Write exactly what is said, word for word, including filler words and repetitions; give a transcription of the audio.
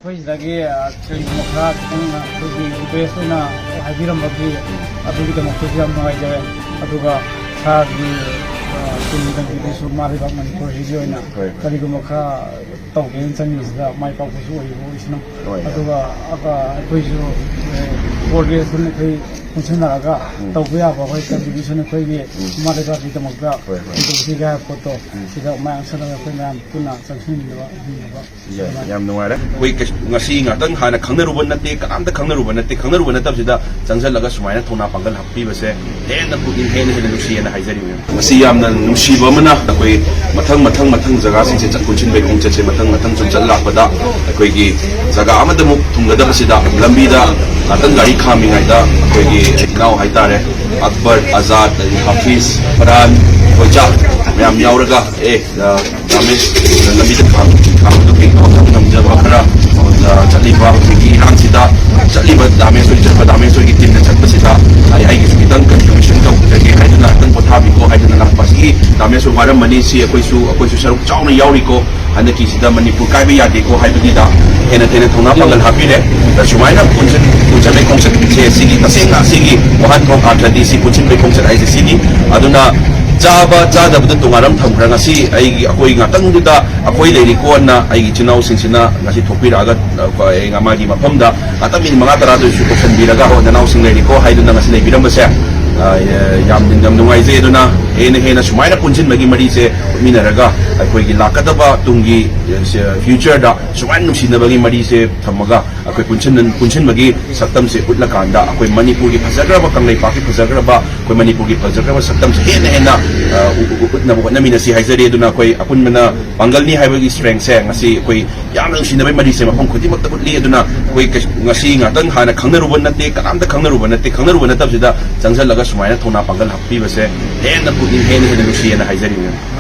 ꯑꯩꯈꯣꯏ ꯁꯤꯗꯒꯤ, ꯑ, ꯀꯔꯤꯒꯨꯝꯕ ꯈꯔ ꯈꯤꯇꯪ ꯑꯩꯈꯣꯏꯒꯤ ꯔꯤꯀ꯭ꯋꯦꯁ ꯑꯣꯏꯅ ꯍꯥꯏꯕꯤꯔꯝꯕꯒꯤ ꯑꯗꯨꯒꯤꯗꯃꯛꯇꯁꯨ ꯌꯥꯝ ꯅꯨꯡꯉꯥꯏꯖꯔꯦ꯫ ꯑꯗꯨꯒ ꯁꯥꯔꯒꯤ, ꯑ, ꯇꯤꯝ ꯇꯪꯕꯤꯗꯁꯨ ꯃꯥ ꯂꯩꯕꯥꯛ ꯃꯅꯤꯄꯨꯔꯁꯤꯒꯤ ꯑꯣꯏꯅ ꯍꯣꯏ, ꯍꯣꯏ꯫ ꯀꯔꯤꯒꯨꯝꯕ ꯈꯔ ꯇꯧꯒꯦꯅ ꯆꯪꯉꯤꯁꯤꯗ ꯃꯥꯏ ꯄꯥꯛꯄꯁꯨ ꯑꯣꯏꯕ ꯑꯣꯏꯁꯅꯨ꯫ ꯍꯣꯏ, ꯍꯣꯏ꯫ ꯑꯗꯨꯒ, ꯑ, ꯑꯩꯈꯣꯏꯁꯨ, ꯑ, ꯀꯣꯔꯒꯦꯁꯟ ꯑꯩꯈꯣꯏ ꯄꯨꯟꯁꯤꯟꯅꯔꯒ ꯎꯝ꯫ ꯇꯧꯕ ꯌꯥꯕ ꯑꯩꯈꯣꯏ ꯀꯟꯇ꯭ꯔꯤꯕ꯭ꯌꯨꯁꯟ ꯑꯩꯈꯣꯏꯒꯤ ꯎꯝ꯫ ꯏꯃꯥ ꯂꯩꯕꯥꯛꯀꯤꯗꯃꯛꯇ ꯍꯣꯏ, ꯍꯣꯏ꯫ ꯄꯨꯊꯣꯛꯁꯤꯒꯦ ꯍꯥꯏꯕ ꯄꯣꯠꯇꯣ ꯎꯝ꯫ ꯁꯤꯗ ꯃꯌꯥꯝ ꯆꯠꯂꯒ ꯑꯩꯈꯣꯏ ꯃꯌꯥꯝ ꯄꯨꯟꯅ ꯆꯪꯁꯤꯟꯃꯤꯟꯅꯕ ꯑꯗꯨꯒꯨꯝꯂꯕ ꯌꯥꯝ, ꯌꯥꯝ ꯅꯨꯡꯉꯥꯏꯔꯦ꯫ ꯑꯩꯈꯣꯏ ꯀꯩꯁꯨ ꯉꯁꯤ ꯉꯥꯛꯇꯪ ꯍꯥꯟꯅ ꯈꯪꯅꯔꯨꯕ ꯅꯠꯇꯦ, ꯀꯅꯥꯝꯇ ꯈꯪꯅꯔꯨꯕ ꯅꯠꯇꯦ꯫ ꯈꯪꯅꯔꯨꯕ ꯅꯠꯇꯕꯁꯤꯗ ꯆꯪꯁꯤꯜꯂꯒ ꯁꯨꯃꯥꯏꯅ ꯊꯧꯅꯥ ꯄꯥꯡꯒꯜ ꯍꯥꯞꯄꯤꯕꯁꯦ ꯍꯦꯟꯅ ꯄꯨꯛꯅꯤꯡ ꯍꯦꯟꯅ ꯍꯦꯟꯅ ꯅꯨꯡꯁꯤꯌꯦꯅ ꯍꯥꯏꯖꯔꯤꯕꯅꯤ꯫ ꯃꯁꯤ ꯌꯥꯝꯅ ꯅꯨꯡꯁꯤꯕ ꯑꯃꯅ ꯑꯩꯈꯣꯏ ꯃꯊꯪ, ꯃꯊꯪ, ꯃꯊꯪ ꯖꯒꯥꯁꯤꯡꯁꯦ ꯆꯠ ꯄꯨꯟꯁꯤꯟꯕꯒꯤ ꯈꯣꯡꯆꯠꯁꯦ ꯃꯊꯪ, ꯃꯊꯪ ꯁꯨꯝ ꯆꯠ ꯂꯥꯛꯄꯗ ꯑꯩꯈꯣꯏꯒꯤ ꯖꯒꯥ ꯑꯃꯗꯃꯨꯛ ꯊꯨꯡꯒꯗꯕꯁꯤꯗ ꯂꯝꯕꯤꯗ ꯉꯥꯛꯇꯪ ꯒꯥꯔꯤ ꯈꯥꯝꯃꯤꯉꯩꯗ ꯑꯩꯈꯣꯏꯒꯤ ꯏꯅꯥꯎ ꯍꯥꯏꯇꯥꯔꯦ, ꯑꯛꯕꯔ, ꯑꯖꯥꯗ, ꯑꯗꯒꯤ ꯍꯥꯐꯤꯖ, ꯐꯔꯍꯥꯟ, ꯈꯣꯏꯖꯥ ꯃꯌꯥꯝ ꯌꯥꯎꯔꯒ, ꯑꯦ, ꯑ, ꯗꯥꯃꯦꯁ ꯂꯝꯕꯤꯗ ꯈꯥꯝ-, ꯈꯥꯝꯕꯗꯨꯒꯤ ꯉꯝꯖꯕ ꯈꯔ, ꯑ, ꯆꯠꯂꯤꯕ ꯍꯧꯖꯤꯛꯀꯤ ꯏꯔꯥꯡꯁꯤꯗ ꯆꯠꯂꯤꯕ ꯗꯥꯃꯦꯁ ꯍꯣꯏ ꯆꯠꯄ, ꯗꯥꯃꯦꯁ ꯍꯣꯏꯒꯤ ꯇꯤꯝꯅ ꯆꯠꯄꯁꯤꯗ ꯑꯩ ꯑꯩꯒꯤꯁꯨ ꯈꯤꯇꯪ ꯀꯟꯇ꯭ꯔꯤꯕ꯭ꯌꯨꯁꯟ ꯇꯧꯖꯒꯦ ꯍꯥꯏꯗꯨꯅ ꯉꯥꯛꯇꯪ ꯄꯣꯊꯥꯕꯤꯈꯣ ꯍꯥꯏꯗꯨꯅ ꯂꯥꯛꯄ ꯑꯁꯤꯒꯤ ꯗꯥꯃꯦꯁ ꯍꯣꯏ ꯋꯥꯔꯝꯕꯅꯤ, ꯁꯤ ꯑꯩꯈꯣꯏꯁꯨ, ꯑꯩꯈꯣꯏꯁꯨ ꯁꯔꯨꯛ ꯆꯥꯎꯅ ꯌꯥꯎꯔꯤꯀꯣ, ꯍꯟꯗꯛꯀꯤꯁꯤꯗ ꯃꯅꯤꯄꯨꯔ ꯀꯥꯏꯕ ꯌꯥꯗꯦꯀꯣ ꯍꯥꯏꯕꯒꯤꯗ ꯍꯦꯟꯅ ꯍꯦꯟꯅ ꯊꯧꯅꯥ ꯄꯥꯡꯒꯜ ꯍꯥꯞꯄꯤꯔꯦ꯫ ꯑꯗ ꯁꯨꯃꯥꯏꯅ ꯄꯨꯟꯁꯤꯟ-, ꯄꯨꯟꯁꯤꯟꯕꯒꯤ ꯈꯣꯡꯆꯠꯁꯦ ꯁꯤꯒꯤ ꯇꯁꯦꯡꯅ ꯁꯤꯒꯤ ꯋꯥꯍꯟꯊꯣꯛ ꯑꯥꯔꯊꯗꯤ ꯁꯤ ꯄꯨꯟꯁꯤꯟꯕꯒꯤ ꯈꯣꯡꯆꯠ ꯍꯥꯏꯁꯦ ꯁꯤꯅꯤ꯫ ꯑꯗꯨꯅ ꯆꯥꯕ ꯆꯥꯗꯕꯗꯨ ꯇꯣꯉꯥꯟꯅ ꯑꯃ ꯊꯝꯈ꯭ꯔ ꯉꯁꯤ ꯑꯩꯒꯤ, ꯑꯩꯈꯣꯏ ꯉꯥꯛꯇꯪꯗꯨꯗ ꯑꯩꯈꯣꯏ ꯂꯩꯔꯤꯀꯣꯅ ꯑꯩꯒꯤ ꯏꯆꯤꯟ ꯏꯅꯥꯎꯁꯤꯡꯁꯤꯅ ꯉꯁꯤ ꯊꯣꯛꯄꯤꯔꯛꯑꯒ, ꯑꯩꯈꯣꯏ ꯃꯥꯒꯤ ꯃꯐꯝꯗ ꯉꯥꯛꯇꯪ ꯃꯤꯅꯤꯠ ꯃꯉꯥ ꯇꯔꯥꯗ ꯑꯣꯏꯔꯁꯨ ꯇꯧꯁꯟꯕꯤꯔꯒ, "ꯍꯣꯏ, ꯅꯅꯥꯎꯁꯤꯡ ꯂꯩꯔꯤꯀꯣ" ꯍꯥꯏꯗꯨꯅ ꯉꯁꯤ ꯂꯩꯕꯤꯔꯝꯕꯁꯦ, ꯑ, ꯌꯥꯝ, ꯌꯥꯝ ꯅꯨꯡꯉꯥꯏꯖꯩ꯫ ꯑꯗꯨꯅ ꯍꯦꯟꯅ ꯍꯦꯟꯅ ꯁꯨꯃꯥꯏꯅ ꯄꯨꯟꯁꯤꯟꯕꯒꯤ ꯃꯔꯤꯁꯦ ꯎꯠꯃꯤꯟꯅꯔꯒ ꯑꯩꯈꯣꯏꯒꯤ ꯂꯥꯛꯀꯗꯕ ꯇꯨꯡꯒꯤ, ꯑ, ꯐ꯭ꯌꯨꯆꯔꯗ ꯁꯨꯃꯥꯏꯅ ꯅꯨꯡꯁꯤꯅꯕꯒꯤ ꯃꯔꯤꯁꯦ ꯊꯝꯃꯒ ꯑꯩꯈꯣꯏ ꯄꯨꯟꯁꯤꯟ-, ꯄꯨꯟꯁꯤꯟꯕꯒꯤ ꯁꯛꯇꯝꯁꯦ ꯎꯠꯂꯀꯥꯟꯗ ꯑꯩꯈꯣꯏ ꯃꯅꯤꯄꯨꯔꯒꯤ ꯐꯖꯈ꯭ꯔꯕ, ꯀꯪꯂꯩꯄꯥꯛꯀꯤ ꯐꯖꯈ꯭ꯔꯕ, ꯑꯩꯈꯣꯏ ꯃꯅꯤꯄꯨꯔꯒꯤ ꯐꯖꯈ꯭ꯔꯕ ꯁꯛꯇꯝꯁꯦ ꯍꯦꯟꯅ ꯍꯦꯟꯅ, ꯑ, ꯎ-, ꯎ-, ꯎꯠꯅꯕ ꯍꯣꯠꯅꯃꯤꯟꯅꯁꯤ ꯍꯥꯏꯖꯔꯤ꯫ ꯑꯗꯨꯅ ꯑꯩꯈꯣꯏ ꯑꯄꯨꯟꯕꯅ ꯄꯥꯡꯒꯜꯅꯤ ꯍꯥꯏꯕꯒꯤ ꯁ꯭ꯇꯔꯦꯡꯁꯦ ꯉꯁꯤ ꯑꯩꯈꯣꯏ ꯌꯥꯝꯅ ꯅꯨꯡꯁꯤꯅꯕꯒꯤ ꯃꯔꯤꯁꯦ ꯃꯐꯝ ꯈꯨꯗꯤꯡꯃꯛꯇ ꯎꯠꯂꯤ꯫ ꯑꯗꯨꯅ ꯑꯩꯈꯣꯏ ꯀꯩꯁꯨ ꯉꯁꯤ ꯉꯥꯛꯇꯪ ꯍꯥꯟꯅ ꯈꯪꯅꯔꯨꯕ ꯅꯠꯇꯦ, ꯀꯅꯥꯝꯇ ꯈꯪꯅꯔꯨꯕ ꯅꯠꯇꯦ, ꯈꯪꯅꯔꯨꯕ ꯅꯠꯇꯕꯁꯤꯗ ꯆꯪꯁꯤꯜꯂꯒ ꯁꯨꯃꯥꯏꯅ ꯊꯧꯅꯥ ꯄꯥꯡꯒꯜ ꯍꯥꯞꯄꯤꯕꯁꯦ ꯍꯦꯟꯅ ꯄꯨꯛꯅꯤꯡ ꯍꯦꯟꯅ ꯍꯦꯟꯅ ꯅꯨꯡꯁꯤꯌꯦꯅ ꯍꯥꯏꯖꯔꯤꯕꯅꯤ꯫